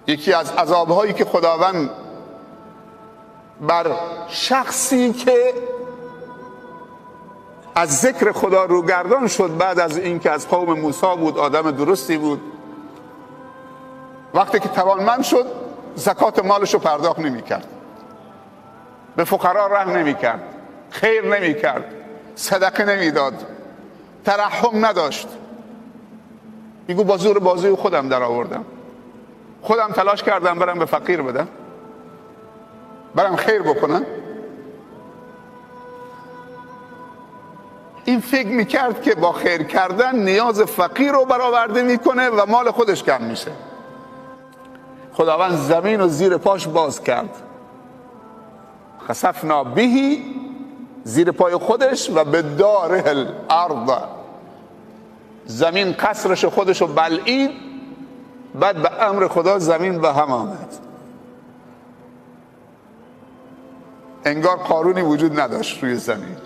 یکی از عذابهایی که خداوند بر شخصی که از ذکر خدا روگردان شد بعد از اینکه از قوم موسی بود، آدم درستی بود، وقتی که توانمند شد زکات مالش رو پرداخت نمی کرد، به فقرا رحم نمی کرد، خیر نمی کرد، صدقه نمی داد، ترحم نداشت. میگو با زور بازوی خودم در آوردم، خودم تلاش کردم برم به فقیر بدم، برم خیر بکنم. این فکر میکرد که با خیر کردن نیاز فقیر رو برآورده میکنه و مال خودش کم میشه. خداوند زمین رو زیر پاش باز کرد، خسفنا بهی، زیر پای خودش، و به داره الارض، زمین قصرش خودش رو بلعید. بعد به امر خدا زمین به هم آمد، انگار قارونی وجود نداشت روی زمین.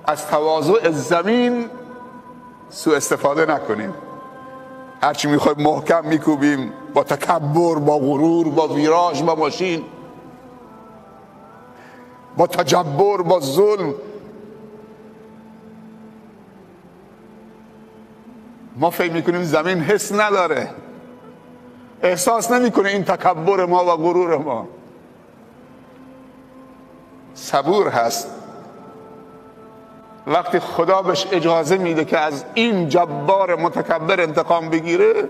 از تواضع زمین سوء استفاده نکنیم. هرچی میخوایم محکم میکوبیم، با تکبر، با غرور، با ویراژ، با ماشین، با تجبر، با ظلم. ما فکر میکنیم زمین حس نداره، احساس نمیکنه این تکبر ما و غرور ما. صبور هست. وقتی خدا بهش اجازه میده که از این جبار متکبر انتقام بگیره،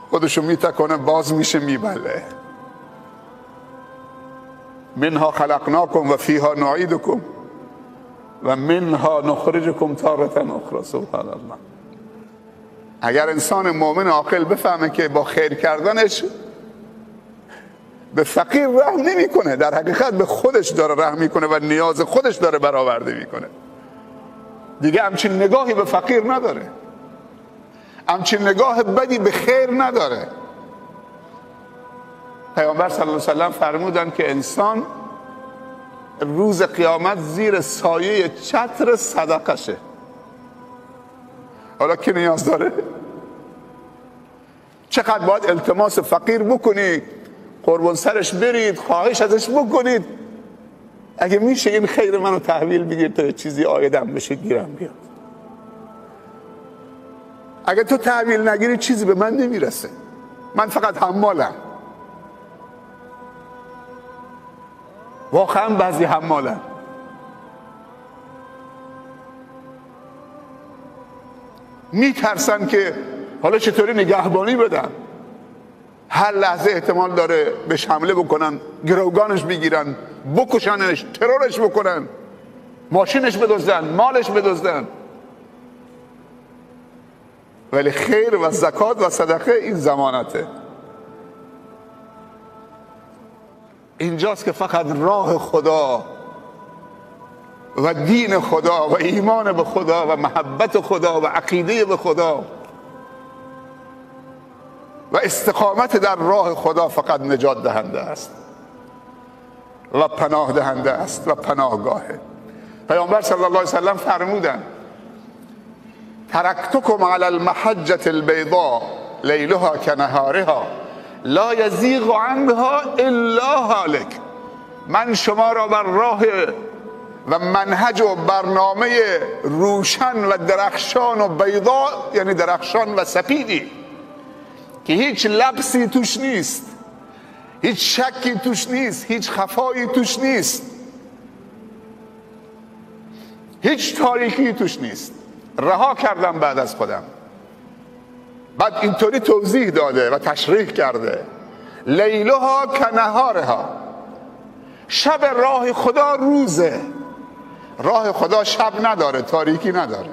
خودشو میتکنه، باز میشه، میبله. منها خلقناکم و فیها نعیدکم و منها نخرجکم تارة اخرى. سبحان الله. اگر انسان مؤمن عاقل بفهمه که با خیر کردنش به فقیر رحم نمیکنه، در حقیقت به خودش داره رحم میکنه و نیاز خودش داره برآورده میکنه، دیگه همچین نگاهی به فقیر نداره، همچین نگاه بدی به خیر نداره. پیامبر صلی الله علیه و سلم فرمودن که انسان روز قیامت زیر سایه چتر صدقشه. حالا کی نیاز داره؟ چقدر باید التماس فقیر بکنی، قربون سرش برید، خواهش ازش بکنید، اگه میشه این خیر منو تحویل بگیر تا چیزی عایدم بشه، گیرم بیاد. اگه تو تحویل نگیری چیزی به من نمیرسه، من فقط حمالم. واقعا بعضی حمالن. میترسن که حالا چطوری نگهبانی بدن، هر لحظه احتمال داره بهش حمله بکنن، گروگانش بگیرن، بکشنش، ترورش بکنن، ماشینش بدزدن، مالش بدزدن. ولی خیر و زکات و صدقه این ضمانته. اینجاست که فقط راه خدا و دین خدا و ایمان به خدا و محبت خدا و عقیده به خدا و استقامت در راه خدا فقط نجات دهنده است و پناه دهنده است و پناهگاهه. پیامبر صلی الله علیه وسلم فرمودند ترکتکم علی المحجة البیضاء لیلها کنهارها لا یزیغ عنها الا هالک. من شما را بر راه و منهج و برنامه روشن و درخشان و بیضا، یعنی درخشان و سپیدی که هیچ لبسی توش نیست، هیچ شکی توش نیست، هیچ خفایی توش نیست، هیچ تاریکی توش نیست، رها کردم بعد از خودم. بعد اینطوری توضیح داده و تشریح کرده لیلها کنهارها، شب راه خدا روزه. راه خدا شب نداره، تاریکی نداره.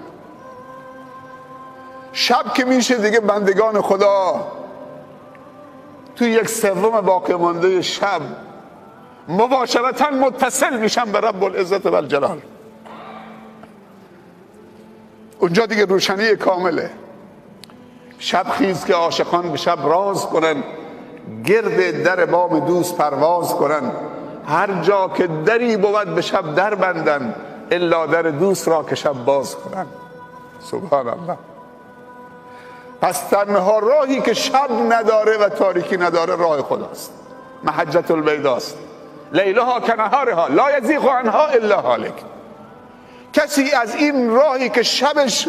شب که میشه دیگه بندگان خدا تو 1/3 باقی مانده شب مباشرتا متصل میشن به رب العزت و الجلال. اونجا دیگه روشنی کامله. شب خیز که عاشقان به شب راز کنن، گرد در بام دوست پرواز کنن. هر جا که دری بود به شب در بندن، الا در دوست را که شب باز کنن. سبحان الله. پس تنها راهی که شب نداره و تاریکی نداره راه خداست، محجة البیضاست. لیلها کنهارها لا یزیغ عنها الا هالک. کسی از این راهی که شبش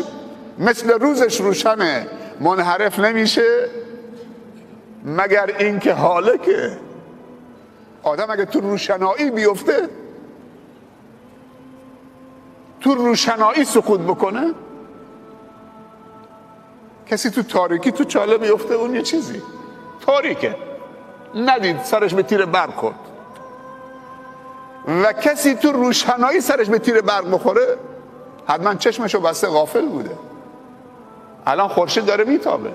مثل روزش روشنه منحرف نمیشه مگر اینکه هالکه. آدم اگه تو روشنایی بیفته، تو روشنایی سقوط بکنه، کسی تو تاریکی تو چاله بیفته اون یه چیزی تاریکه، ندید، سرش به تیر برق خورد. و کسی تو روشنایی سرش به تیر برق بخوره حتما چشمشو بسته، غافل بوده. الان خورشید داره میتابه،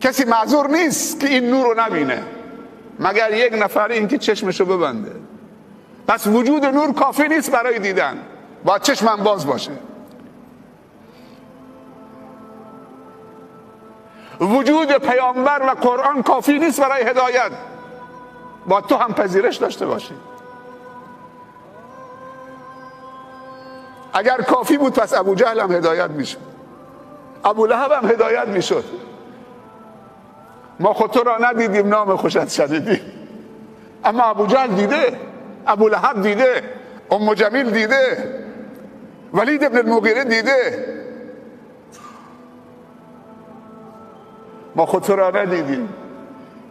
کسی معذور نیست که این نور رو نبینه مگر یک نفر این که چشمشو ببنده. پس وجود نور کافی نیست برای دیدن، باید چشمم باز باشه. وجود پیامبر و قرآن کافی نیست برای هدایت، با تو هم پذیرش داشته باشی. اگر کافی بود پس ابو جهل هم هدایت میشد، ابو لهب هم هدایت میشد. ما خود تو را ندیدیم نام خوشت شنیدیم، اما ابو جهل دیده، ابو لهب دیده، ام جمیل دیده، ولید ابن المغیره دیده. ما خود تو را ندیدیم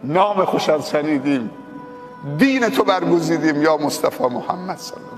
نام خوشت شنیدیم، دین تو برگزیدیم یا مصطفی محمد صلی الله.